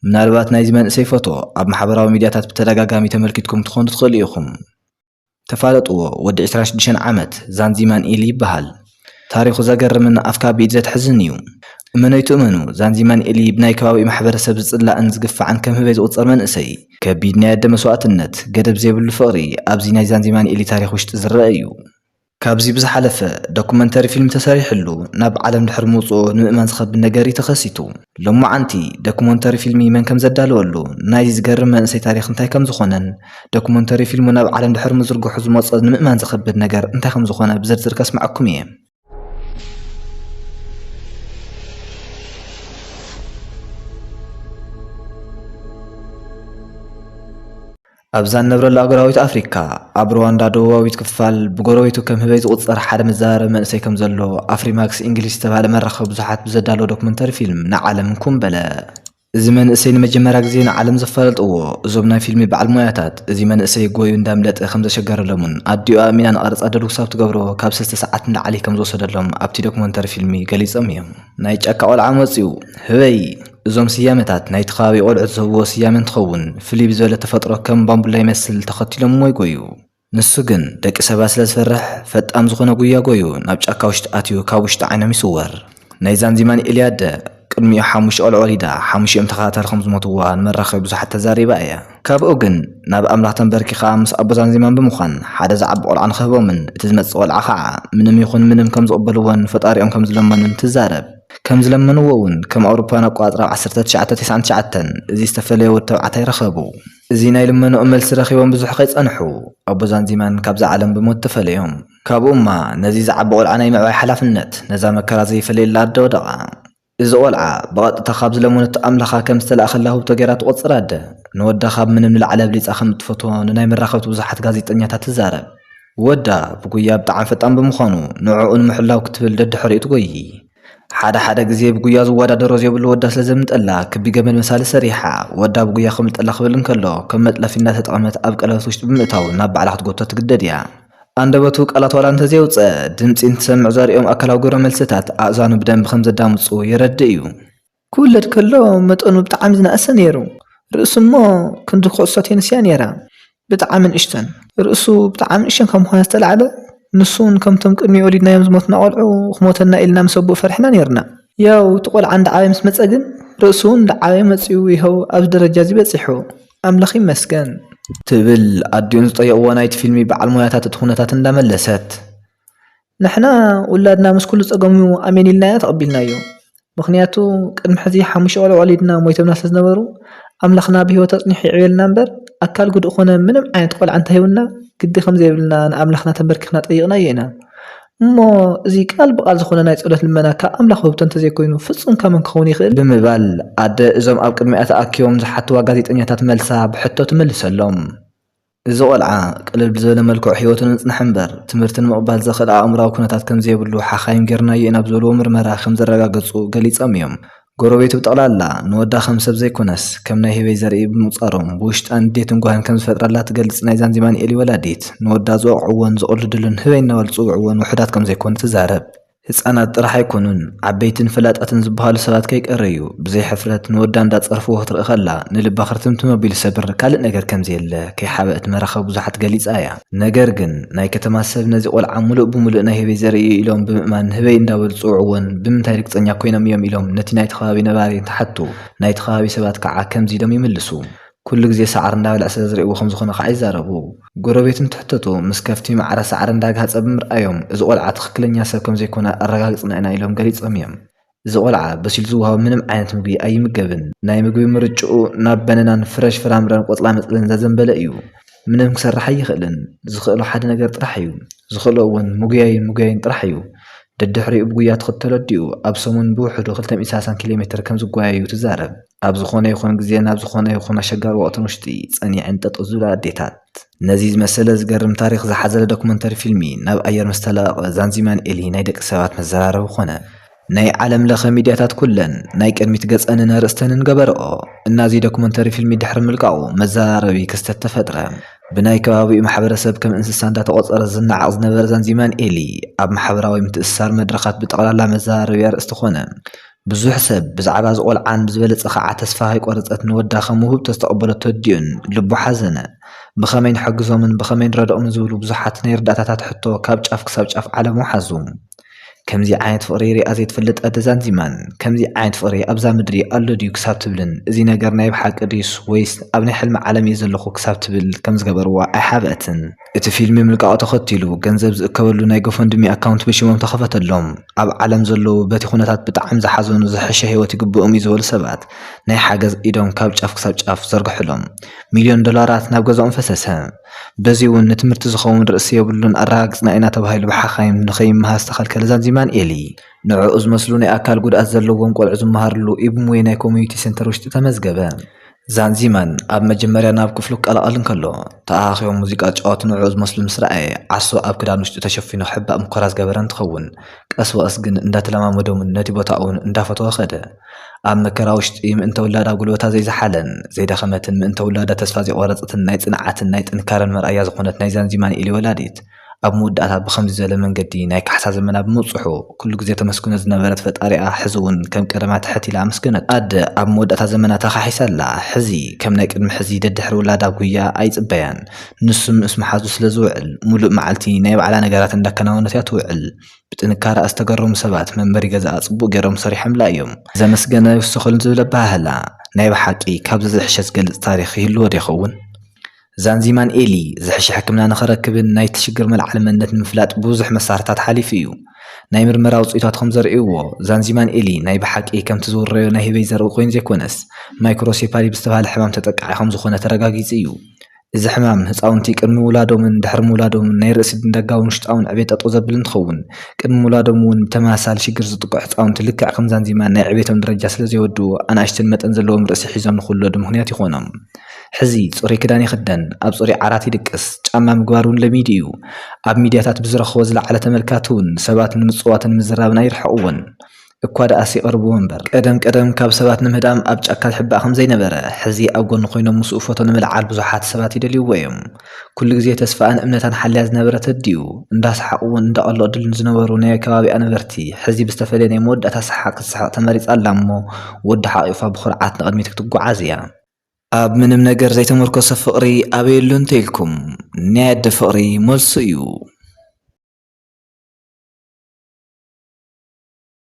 ምናልባት ናይዚ መንእሰይ ፎቶ ኣብ ማሕበራዊ ሚድያታት ብተደጋጋሚ ተመልኪትኩም ትኾኑ ትኽእሉ ኢኹም። ተፋለጥዎ፣ ወዲ ዕስራን ሽዱሽተን ዓመት ዛንዚማን ኢሊ ይበሃል። ታሪኹ ዘገርምን ኣፍካ ብኢድ ዘትሕዝን እዩ። እመነይ ትእመኑ፣ ዛንዚማን ኢሊ ብናይ ከባቢኡ ማሕበረሰብ ዝጽላእን ዝግፋዕን ከም ህበይ ዝቑጸር መንእሰይ፣ ከቢድ ናይ ኣደ መስዋእትነት፣ ገደብ ዘይብሉ ፍቕሪ ኣብዚ ናይ ዛንዚማን ኢሊ ታሪኽ ውሽጢ ዝረአ እዩ። ካብዚ ብዝሓለፈ ዶኩመንተሪ ፊልም ተሰሪሕሉ ናብ ዓለም ድሕሪ ምውፅኡ ንምእማን ዝኸብድ ነገር እዩ ተኸሲቱ። ሎማዓንቲ ዶኩመንተሪ ፊልሚ መን ከም ዘዳለወሉ፣ ናይዚ ዝገርም መንእሰይ ታሪኽ እንታይ ከም ዝኾነን ዶኩመንተሪ ፊልሙ ናብ ዓለም ድሕሪ ምዝርግሑ ዝመፅኦ ንምእማን ዝኸብድ ነገር እንታይ ከም ዝኾነ ብዝርዝር ከስምዐኩም እየ። ኣብዛ እንነብረሉ ኣህጉራዊት ኣፍሪካ፣ ኣብ ሩዋንዳ ደቡባዊት ክፋል ብጎረቤቱ ከም ህበይ ዝቑጸር ሓደ መዘራረቢ መንእሰይ ከም ዘሎ ኣፍሪማክስ እንግሊዝ ዝተባህለ መራኸቢ ብዙሓት ብዘዳለዎ ዶክመንተሪ ፊልም ንዓለም እንኩ በለ። እዚ መንእሰይ ንመጀመርያ ግዜ ንዓለም ዘፋለጥዎ እዞም ናይ ፊልሚ በዓል ሞያታት፣ እዚ መንእሰይ ጎዩ እንዳምለጠ ከም ዘሸገረሎምን ኣዲኡ ኣእሚና ንቐረፃ ደሉ ክሳብ ትገብሮ ካብ ሰለስተ ሰዓት ንላዕሊ ከም ዝወሰደሎም ኣብቲ ዶክመንተሪ ፊልሚ ገሊጾም እዮም። ናይ ጫካ ቆልዓ መጺኡ፣ ህበይ፣ እዞም ስያመታት ናይቲ ከባቢ ቆልዑት ዝህብዎ ስያመ እንትኸውን፣ ፍልይ ብዝበለ ተፈጥሮ ከም ባምቡላ ይመስል ተኸቲሎምዎ ይጎዩ። ንሱ ግን ደቂ ሰባት ስለ ዝፈርሕ፣ ፈጣን ዝኾነ ጉያ ጎዩ ናብ ጫካ ውሽጢ ኣትዩ ካብ ውሽጢ ዓይኖም ይስወር። ናይ ዛንዚማን ኤልያደ ቅድሚኡ ሓሙሽተ ቆልዑ ወሊዳ፣ ሓሙሽኦም ተኸታታሊ ከም ዝሞትዋ ንመራኸቢ ብዙሓት ተዛሪባ እያ። ካብኡ ግን ናብ ኣምላኽ ተንበርኪኻ ምስ ኣቦ ዛንዚማን ብምዃን ሓደ ዝዓቢ ቆልዓ ንኽህቦምን እቲ ዝመጽእ ቆልዓ ኸዓ ምንም ይኹን ምንም ከም ዝቕበልዎን ፈጣሪኦም ከም ዝለመኑን ትዛረብ። ከም ዝለመንዎ እውን ከም ኣውሮፓውያን ኣቆጻጽራ ኣብ ዓሰርተ ትሽዓተ ተስዓን ትሽዓተን እዚ ዝተፈለየ ወዲ ተባዕታይ ረኸቡ። እዚ ናይ ልመንኦም መልሲ ረኺቦም ብዙሕ ከይጸንሑ ኣቦ ዛንዚማን ካብዛ ዓለም ብሞት ተፈለዮም። ካብኡማ ነዚ ዝዓቢ ቆልዓ ናይ ምዕባይ ሓላፍነት ነዛ መከራ ዘይፈለየላ ኣደ ወደቓ። እዚ ቆልዓ ብቐጥታ ካብ ዝለመነቶ ኣምላኻ ከም ዝተላእኸላ ውህብቶ ገይራ ትቖጽር ኣደ፣ ንወዳ ካብ ምንም ንላዕሊ ኣብሊጻ ከም እትፈትዎ ንናይ መራኸብቲ ብዙሓት ጋዜጠኛታት ትዛረብ። ወዳ ብጉያ ብጣዕሚ ፈጣን ብምዃኑ ንዕኡ ንምሕላው ክትብል ደድሕሪኡ ትጎዪ። ሓደ ሓደ ግዜ ብጉያ ዝወዳደሮ ዘይብሉ ወዳ ስለ ዘምልጠላ ክቢ ገመድ መሳሊ ሰሪሓ ወዳ ብጉያ ከምልጠላ ክብል እንከሎ ከም መጥለፊ እንዳተጠቐመት ኣብ ቀለበት ውሽጢ ብምእታው ናብ ባዕላ ክትጎቶ ትግደድ እያ። ኣንደበቱ ቃላት ዋላ እንተዘየውፀ ድምፂ እንትሰምዕ ዘርእዮም ኣካላዊ ግብረ መልስታት ኣእዛኑ ብደንቢ ከም ዘዳምፁ የረድእ እዩ። ክውለድ ከሎ መጠኑ ብጣዕሚ ዝነኣሰ ነይሩ። ርእሱ እሞ ክንዲ ኩዕሶ ቴንስ እያ ነይራ። ብጣዕሚ ንእሽተን። ርእሱ ብጣዕሚ ንእሽተን ካብ ምዃና ዝተላዕለ ንሱ እውን ከምቶም ቅድሚ ወሊድናዮም ዝሞትና ቆልዑ ክሞተና ኢልና ምስ ኣቦኡ ፈሪሕና ነይርና። ያው እቲ ቆልዓ እንዳዓበየ ምስ መፀ ግን ርእሱ እውን እንዳዓበየ መፂኡ ይኸው ኣብዚ ደረጃ እዚ በፂሑ። ኣምላኽ ይመስገን። ትብል ኣዲኡን ዝጠየቕዎ ናይቲ ፊልሚ በዓል ሞያታት እቲ ኩነታት እንዳመለሰት። ንሕና ውላድና ምስ ኩሉ ጸገሙ ኣሜን ኢልናዮ ተቐቢልናዮ። ምኽንያቱ ቅድሚ ሕዚ ሓሙሽተ ቆልዑ ወሊድና ሞይቶምና ስለ ዝነበሩ ኣምላኽና ብህይወት ኣጽኒሑ የዕብየልና እምበር ኣካል ጉዱእ ኮነ ምንም ዓይነት ቆልዓ እንተሂቡና ግዲ ከም ዘይብልና ንኣምላኽና ተንበርኪኽና ጠይቕናዮ ኢና። እሞ እዚ ቃል ብቓል ዝኾነ ናይ ጸሎት ልመና ካብ ኣምላኽ ውህብቶ እንተዘይኮይኑ ፍጹም ካብ መን ክኸውን ይኽእል? ብምባል ኣደ እዞም ኣብ ቅድሚኣ ተኣኪቦም ዝሓትዋ ጋዜጠኛታት መልሳ ብሕቶ ትምልሰሎም። እዚ ቆልዓ ቅልል ብዝበለ መልክዑ ህይወቱ ንምጽናሕ እምበር ትምህርቲ ንምቕባል ዘኽእል ኣእምሮኣዊ ኩነታት ከም ዘየብሉ ሓኻይም ጌርናዮ ኢና ብዝበልዎ ምርመራ ከም ዘረጋገጹ ገሊጾም እዮም። ጎረቤቱ ብጠቕላላ ንወዳ ከም ሰብ ዘይኮነስ ከም ናይ ህበይ ዘርኢ ብምቑጻሮም ብውሽጣ ንዴትን ጓህን ከም ዝፈጥረላ ትገልጽ ናይ ዛንዚማን ኤሊ ወላዲት ንወዳ ዝወቕዕዎን ዝቕልድሉን ህበይ እናበሉ ዝጽውዕዎን ውሑዳት ከም ዘይኮኑ ትዛረብ። ህጻናት ጥራሕ ኣይኮኑን፣ ዓበይትን ፈላጣትን ዝበሃሉ ሰባት ከይቀረዩ ብዘይ ሕፍረት ንወዳ እንዳጸርፍዎ ክትርኢ ከላ ንልባ ክርትምትም ኣቢሉ ዝሰብር ካልእ ነገር ከም ዘየለ ከይሓበአት መራኸቢ ብዙሓት ገሊጻ እያ። ነገር ግን ናይ ከተማ ሰብ ነዚ ቆልዓ ሙሉእ ብሙሉእ ናይ ህበይ ዘርኢ እዩ ኢሎም ብምእማን ህበይ እንዳበሉ ዝጽውዕዎን ብምንታይ ርግጸኛ ኮይኖም እዮም ኢሎም ነቲ ናይቲ ከባቢ ነባሪ እንትሓቱ ናይቲ ከባቢ ሰባት ከዓ ከምዚ ኢሎም ይምልሱ። ኩሉ ግዜ ሳዕሪ እንዳበልዐ ስለ ዝርእይዎ ከም ዝኾነ ከዓ ይዛረቡ። ጎረቤት እንትሕተቱ ምስ ከፍቲ ማዕረ ሳዕሪ እንዳግሃጸ ብምርኣዮም እዚ ቆልዓ ትኽክለኛ ሰብ ከም ዘይኮነ ኣረጋግጽና ኢና ኢሎም ገሊጾም እዮም። እዚ ቆልዓ በሲሉ ዝወሃቦ ምንም ዓይነት ምግቢ ኣይምገብን። ናይ ምግቢ ምርጭኡ ናብ በነናን ፍረሽ ፍራምረን ቆጽላ መጽልን ዘዘንበለ እዩ። ምንም ክሰርሕ ኣይኽእልን። ዝኽእሎ ሓደ ነገር ጥራሕ እዩ። ዝኽእሎ እውን ምጉያይን ምጉያይን ጥራሕ እዩ። ደድሕሪኡ ብጉያ ትኽተሎ ኣዲኡ ኣብ ሰሙን ብውሕዱ ክልተ ሚእቲ ሰላሳ ኪሎ ሜትር ከም ዝጓየዩ ትዛረብ። ኣብ ዝኾነ ይኹን ግዜ ናብ ዝኾነ ይኹን ኣሸጋሪ ወቕትን ውሽጢ ጸኒዐን ጠጠው ዝብላ ኣዴታት። ነዚ ዝመሰለ ዝገርም ታሪኽ ዝሓዘለ ዶክመንተሪ ፊልሚ ናብ ኣየር ምስ ተለቐቐ ዛንዚማን ኤሊ ናይ ደቂ ሰባት መዘራረቢ ኮነ። ናይ ዓለም ለኸ ሚድያታት ኩለን ናይ ቅድሚት ገጸንን ኣርእስተንን ገበረኦ። እናዚ ዶክመንተሪ ፊልሚ ድሕሪ ምልቃቑ መዘራረቢ ክስተት ተፈጥረ። ብናይ ከባቢኡ ማሕበረሰብ ከም እንስሳ እንዳተቖጸረ ዝነዓቕ ዝነበረ ዛንዚማን ኤሊ ኣብ ማሕበራዊ ምትእስሳር መድረኻት ብጠቕላላ መዘራረቢ ኣርእስቲ ኮነ። ብዙሕ ሰብ ብዛዕባ እዚ ቆልዓን ብዝበለጸ ኸኣ ተስፋ ከይቆረጸት ንወዳ ከም ውህብቶ ዝተቐበለቶ ተዲኡን ልቡ ሓዘነ። ብኸመይ ንሐግዞምን ብኸመይ ንረድኦምን ዝብሉ ብዙሓት ናይ ርዳእታታት ሕቶ ካብ ጫፍ ክሳብ ጫፍ ዓለም ወሓዙ። ከምዚ ዓይነት ፍቕሪ ሪኣ ዘይትፈልጥ ኣደ ዛንዚማን፣ ከምዚ ዓይነት ፍቕሪ ኣብዛ ምድሪ ኣሎ ድዩ ክሳብ ትብልን፣ እዚ ነገር ናይ ብሓቂ ድዩስ ወይስ ኣብ ናይ ሕልሚ ዓለም እየ ዘለኹ ክሳብ ትብል ከም ዝገበርዋ ኣይሓብአትን። እቲ ፊልም ምልቃቑ ተኸቲሉ፣ ገንዘብ ዝእከበሉ ናይ ጎፈንድሚ ኣካውንት ብሽሞም ተኸፈተሎም። ኣብ ዓለም ዘለዉ በቲ ኩነታት ብጣዕሚ ዝሓዘኑ ዝሐሸ ህይወት ይግብኦም እዩ ዝበሉ ሰባት ናይ ሓገዝ ኢዶም ካብ ጫፍ ክሳብ ጫፍ ዘርግሕሎም። ሚልዮን ዶላራት ናብ ገዛኦም ፈሰሰ። በዚ እውን ንትምህርቲ ዝኸውን ርእሲ የብሉን ኣረጋግጽና ኢና ተባሂሉ ብሓኻይም ንኸይመሃር ዝተኸልከለ ዛንዚማን ኤሊ። ንዕኡ ዝመስሉ ናይ ኣካል ጉድኣት ዘለዎም ቆልዑ ዝመሃርሉ ኢብምዌ ናይ ኮሚዩኒቲ ሴንተር ውሽጢ ተመዝገበ። ዛንዚማን ኣብ መጀመርያ ናብ ክፍሉ ክቀላቐል እንከሎ፣ ተኣኻኺቦም ሙዚቃ ዝጫወቱ ንዕኡ ዝመስሉ ምስ ረኣየ፣ ዓሶ ኣብ ክዳን ውሽጢ ተሸፊኑ ክሕባእ ሙከራ ዝገበረ እንትኸውን፣ ቀስ ብቐስ ግን እንዳተለማመዶምን ነቲ ቦታ እውን እንዳፈተወ ከደ። ኣብ መከራ ውሽጢ ምእንተ ውላዳ ጉልበታ ዘይዝሓለን ዘይደኸመትን ምእንተ ውላዳ ተስፋ ዘይቆረጸትን ናይ ጽንዓትን ናይ ጥንካረን መርኣያ ዝኾነት ናይ ዛንዚማን ኢሊ ወላዲት፣ ኣብ መወዳእታ ብኸምዚ ዝበለ መንገዲ ናይ ካሕሳ ዘመና ብምብጽሑ፣ ኩሉ ግዜ ተመስግኖ ዝነበረት ፈጣሪኣ ሕዚ እውን ከም ቀደማ ትሕት ኢላ ኣመስገነቶ። ኣደ ኣብ መወዳእታ ዘመና ተኻሒሳ ኣላ። ሕዚ ከም ናይ ቅድሚ ሕዚ ደድሕሪ ውላዳ ጉያ ኣይጽበያን። ንሱ ምስ መሓዙ ስለ ዝውዕል፣ ሙሉእ መዓልቲ ናይ ባዕላ ነገራት እንዳከናወነት እያ ትውዕል። ብጥንካረኣ ዝተገረሙ ሰባት መንበሪ ገዛኣ ጽቡቕ ገይሮም ሰሪሖምላ እዮም። ዘመስገነ ይውሰኸሉ ዝብል ኣበሃህላ ናይ ብሓቂ ካብዚ ዝሕሸ ዝገልጽ ታሪኽ ይህልዎ ዶ ይኸውን? ዛንዚማን ኤሊ ዝሕሸ ሕክምና ንኸረክብን ናይቲ ሽግር መልዓሊ መንነት ንምፍላጥ ብዙሕ መሳርሕታት ሓሊፉ እዩ። ናይ ምርመራ ውጽኢታት ከም ዘርእይዎ፣ ዛንዚማን ኤሊ ናይ ብሓቂ ከምቲ ዝውረዮ ናይ ህበይ ዘርኢ ኮይኑ ዘይኮነስ፣ ማይክሮሴፋሊ ብዝተባህለ ሕማም ተጠቃዒ ከም ዝኾነ ተረጋጊጹ እዩ። እዚ ሕማም ህጻውንቲ ቅድሚ ውላዶምን ድሕሪ ምውላዶምን ናይ ርእሲ ደጋውን ውሽጣውን ዕቤት ጠጠው ዘብል እንትኸውን፣ ቅድሚ ምውላዶም እውን ብተመሳሳሊ ሽግር ዝጥቅዑ ህጻውንቲ ልክዕ ከም ዛንዚማን ናይ ዕቤቶም ደረጃ ስለ ዘይወድኡ፣ ኣናእሽትን መጠን ዘለዎም ርእሲ ሒዞም ንኽውለዱ ምኽንያት ይኾኖም። ሕዚ ጽሩይ ክዳን ይኽደን፣ ኣብ ጽሩይ ዓራት ይድቅስ፣ ጫማ ምግባር እውን ለሚዱ እዩ። ኣብ ሚድያታት ብዝረኽቦ ዝለዓለ ተመልካቲ እውን ሰባት ንምጽዋትን ምዝራብን ኣይርሕቕዎን። እኳ ደኣስ ይቐርብዎ እምበር። ቀደም ቀደም ካብ ሰባት ንምህዳም ኣብ ጫካ ዝሕባእ ከም ዘይነበረ፣ ሕዚ ኣብ ጎኑ ኮይኖም ምስኡ ፎቶ ንምልዓል ብዙሓት ሰባት ይደልይዎ እዮም። ኩሉ ግዜ ተስፋኣን እምነታን ሓልያ ዝነበረ ተዲኡ፣ እንዳሰሓቑ እውን እንዳቐለዱሉን ዝነበሩ ናይ ከባቢኣ ነበርቲ፣ ሕዚ ብዝተፈለየ ናይ መወዳእታ ሰሓቕ ክትስሕቕ ተመሪጻ ኣላ እሞ፣ ወዳ ሓቒፋ ብኹርዓት ንቕድሚት ክትጓዓዝ እያ። ኣብ ምንም ነገር ዘይተመርኮሰ ፍቕሪ ኣበየሉ እንተኢልኩም፣ ናይ ኣደ ፍቕሪ መልሱ እዩ።